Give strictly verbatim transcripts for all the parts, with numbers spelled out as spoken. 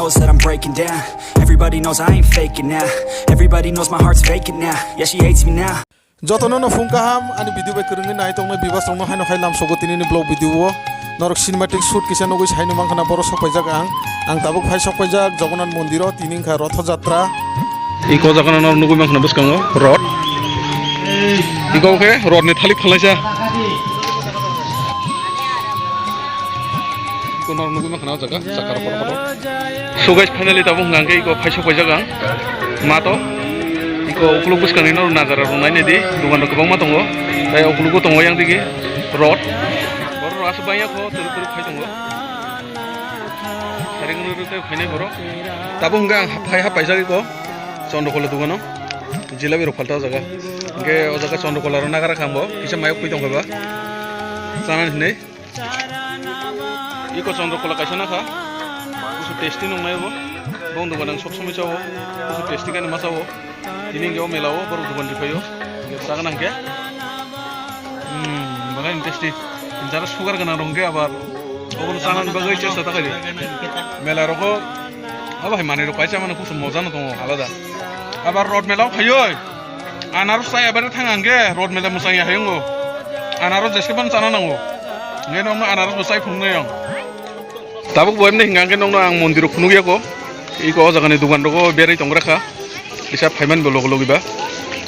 Knows that I'm breaking down. Everybody knows I ain't faking now. Everybody knows my heart's faking now. Yeah, she hates me now. Jotono no phung kaham, ani video bai kwrwngwi nai tongnai viewers rokno haino hai lamsogo tinini vlog video o. Norok cinematic shoot kisa nugwi saino mankha na boro sok paijak ang. Ang tabuk phai sok paijak Jagannath mondiro, tini wngkha Rotho Jatra. Iko jaga no nugwi mankha na bwskango rot. Iko khe rot ni thalik phalnaisa. Iko norok nugwi mankha na o jaga, saka rok kotor kotor. So guys, finally tabuk hwnka hwnkhe iko phai sok paijak ang. Ma to, iko ukuluk bwskangni norok najara rok nainai di, dugan rok kwbangma tongo. Tai ukulugo tongo yang digi rot. Borok rok aswk bangya kho, twrwk twrwk phai tongo. Saring rwrwk tei phainai borok. Tabuk hwnka ang phai ha paijak iko Chondrokola dugano. Jilabi rok phalta o jaga. Hwnkhe o jaga Chondrokola rok nagra kha bo, kisa mayok phui tongkha ba. Chanani hwnwi. Iko Chondrokola kaisa nakha. Kusu tasty nungnai bo. Bong dugan ang sob somoi chao. Kusu tasty kani ma chao. Tini hwnkhe o mela o borok dugan riphaio. Hwnkhe chagana hwnkhe. Hmm, bahai tasty. Jara sugar gwnang rok hwnkhe abar obono chanani bagwi chesta ta khaidi. Mela rogo abo hai manwi rok kaisa mano kusu moja no tongo alada. Abar rot mela o phaioi. Anaros chaya bere thang ang khe, rot mela mwchang ya hayungo. Anaros jeske ban chana nango. Nge nokno anaros bo chai phunuknai ang. Tabuk bo emne hinga khe nokno ang mondiro phunuk yako. Iko o jagani dugan rogo berai tong rakha. Kisa phaiman bo logo logi ba.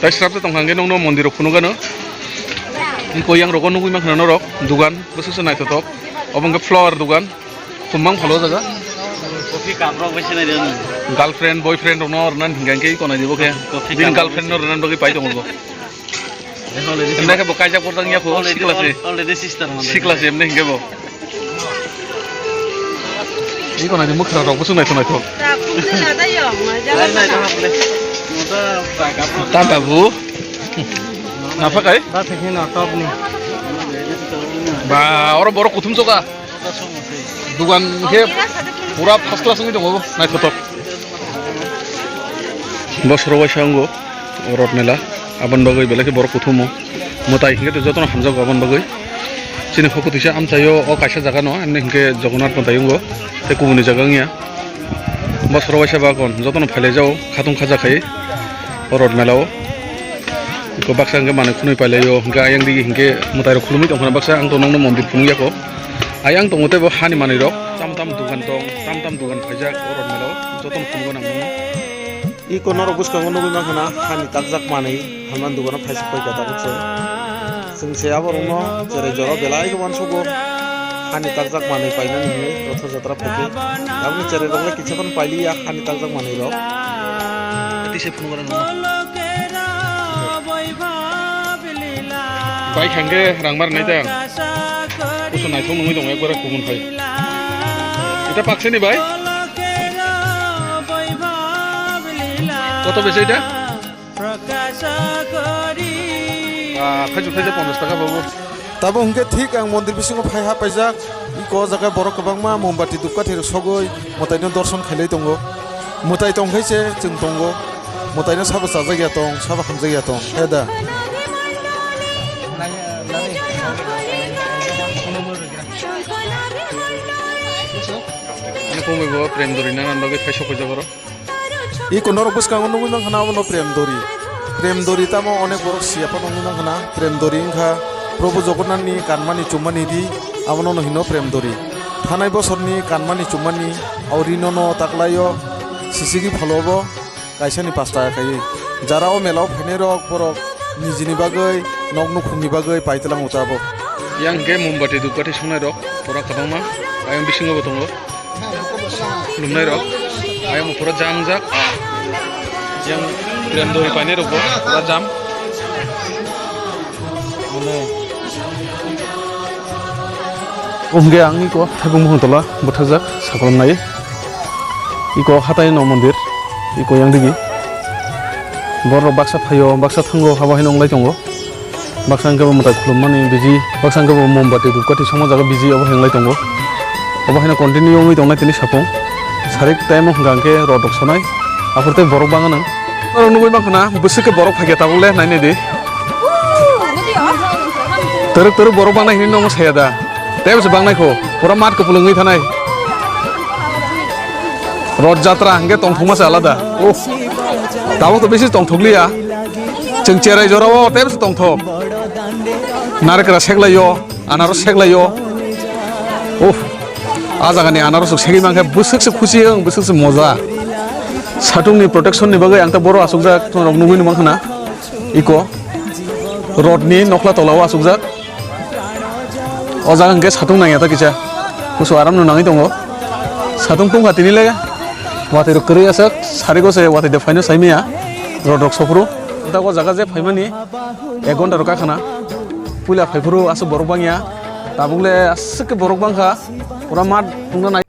Tai srap tong hang khe nokno mondiro phunuk ano. Iko yang rogo nugui mankha norok dugan bwswk se naithotok. Obo hwnkhe flower dugan. Khum mang phalo jaga. Coffee cup rok bai sinai de nung. Girlfriend, boyfriend rok no rwna hingka hingke iko nai di bo khe. Coffee cup rok bai sinai. Bini girlfriend no rwna bagwi pai tongo bo. Already. Emne khe bo kaijak porjak ya kho, already, sikla se. Al-, already sister man. Sikla se emne hingke bo. Iko nai di mukra rok bo sung nai thung nai thung. Nai, nai, nai, nai. Tam babu. Napa kai? Ba thekni no top ni. Ba, oro borok kuthum choka. Dugan khe pura first class wngwi tongo, naithotok. Bosoro waisa wngo rot mela, aboni bagwi belai khe borok kuthumo. Mwtai hinkhe to jotono hamjago aboni bagwi. Chini kho kwtwisa amchaio o kaisa jaga no, emni hinkhe Jagannath mwtai wngo, tei kubuni jaga wngya. Bosoro waisa bakon jotono phailai jao, khatung khaja khai o rot mela o. Iko baksa hingke manui khunui pailai o, hingke ayang digi hingke mwtai rok khulumui tongkha baksa, ang to nongno mondir phunuk yako. Ayang tongo tei bo hani manui rok, tam tam dogan tong, tam tam dogan phaijak o rot mela o, jotono phunukgo nang nongno. Iko norok bwskango nugui mankha na hani takjak manui, hamya dogano phaisok paikha tabuk se. Chwng se aborokno cherai jora belai khe uansugo. Hani takjak manwi painani hinwi Rotho Jatra phaikhe. Aboni cherai rok le kisa phano pailiya hani takjak manwi rok. Tise phunukgo nang. Pai khangkhe rang mar nai ta. Kusu naithok nungwi tongo ekbare kubun phai. Ita pakseni bai. Koto bese ita? Ah, khaiju khaija ponchash taka babu. Tabo hwnkhe thik ang mondir bisingo phai ha paijak. Iko o jaga borok kwbangma mombati dupkathi rok sogwi mwtaino dorson khailai tongo. Mwtai tong khai se chwng tongo. Mwtaino sabo chajak ya tong, sabo hamjak ya tong. He da. Ani kongwi bo prem dori nana bagwi khai sok paijak oro. Iko norok bwskango nugui mankha na obono prem dori. Prem dori tamo onek borok siya phano nugui mankha na. Prem dori wngkha Probu Jogonnani kanmani chummani ri, abono no hino prem dori. Thanai bosorni kanmani chummani, o rino no taklaio sisigi phalobo kaisani pasta kaiwi. Jara o melao phainai rok borok nijini bagwi nok nukhungni bagwi paitwlango tabok. Yang hwnkhe mombati dupkathi songnai rok pura kwbangma ayang bisingo bo tongo. Khulumnai rok ayang bo pura jam jak. Yang prem dori painai rok bo pura jam. Hwnkhe ang iko thaibung mukhung tola bwthajak sakolom nai. Iko hatai no mondir iko yang digi. Borok baksa phaio, baksa thango, habo haino wnglai tongo. Baksa hwnkhe bo mwtai khulummani biji, baksa hwnkhe bo mombati dupkathi songma jaga biji obo hinglai tongo. Obo haino continue wngwi tongnai tini sapung. Sarik time o hwnkha hwnkhe rot rok sonai. Aphuru tei borok bangano. Norok nugui mankha na bwswk khe borok phaikhe tabuk le nainai di. Twrwk twrwk borok bangnai hinwi nokno saya da. Tei bwswk bangnai kho. Pura mat kupulung wngwi thanai. Rod jatra hwnkhe tongthokma se alada. Oh, tabuk to bisi tongthokliya. Chwng cherai jorao tebse tongthok. Narekra seklaio, anaros seklaio. Oh, a jagani anaros rok segwi mankhe bwswk se khusi wng, bwswk se moja. Satung ni protection ni bagwi ang ta boro asukjak, chwng rok nugwi nw mankha na. Iko rod ni nokhla tola o asukjak. O jaga hwnkhe satung nangya ta kisa. Kusu aram no nangwi tongo. Satung tungkha tini le. Watwi rok kwrwi aswk. Sari go se watwi de phaino sai maya. Rod rok sophuru. Ta o jaga je phaimani ek ghonta rok kakhana. Puila phaiphuru aswk borok bangya. Tabuk le aswk khe borok bangkha. Pura mat tungna nai.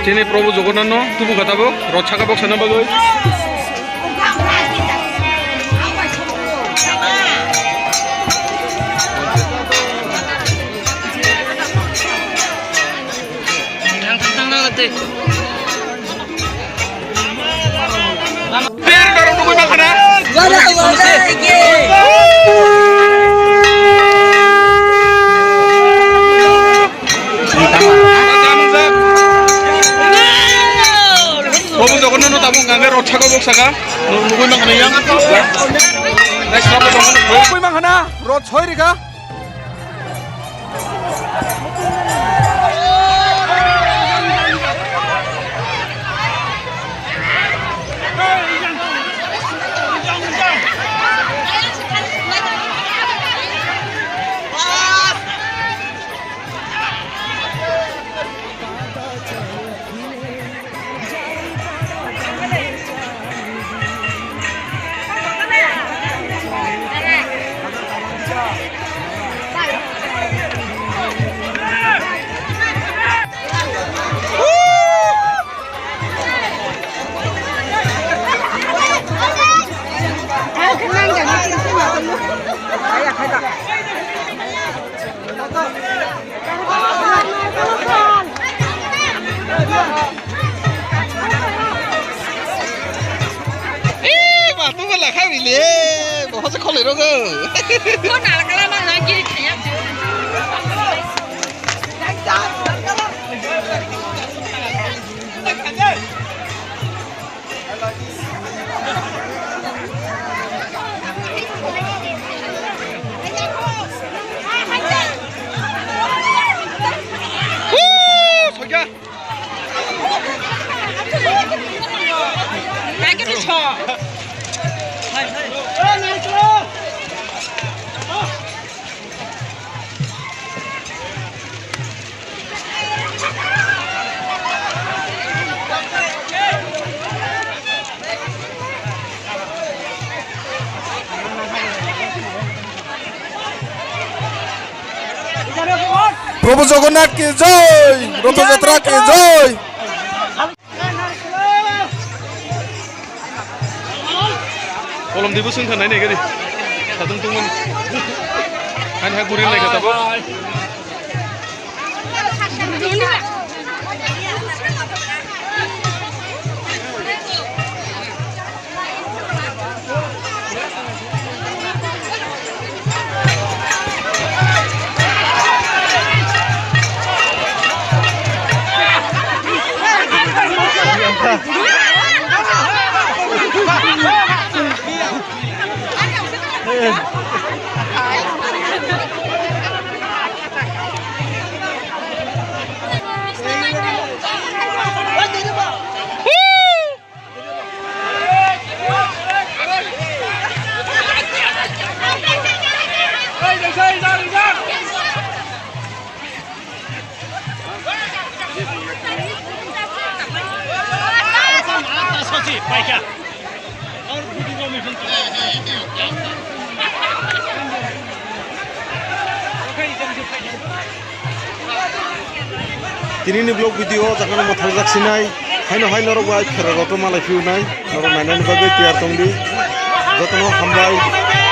Chini Prabhu Jogonnatno tubu kha tabuk, rot saka boksana bagwi. Thang, thang, thang, thang, thang. Ter dorong nugwi mankha na? Bobo Jogonnatno tabuk hwnka khe rot saka boksaka. Nugwi mankha na yang. Nugwi mankha na rot soi rikha. Eh, ma tu bela kha bile, bo se kholoi rogo. Ko nal kala ma na giri khaya. Prabhu Jagannath ki jai, Rath Jatra ki jai. Kolom dibu sung khanai ne gari. Satung tungmani. Hani ha guri lai kata bo. Tini ni vlog video o jaga no mwthang jak sinai, haino hai norok bai phera rok to malai phiu nai, norok nainani bagwi tiyar tong di, jotono hambai.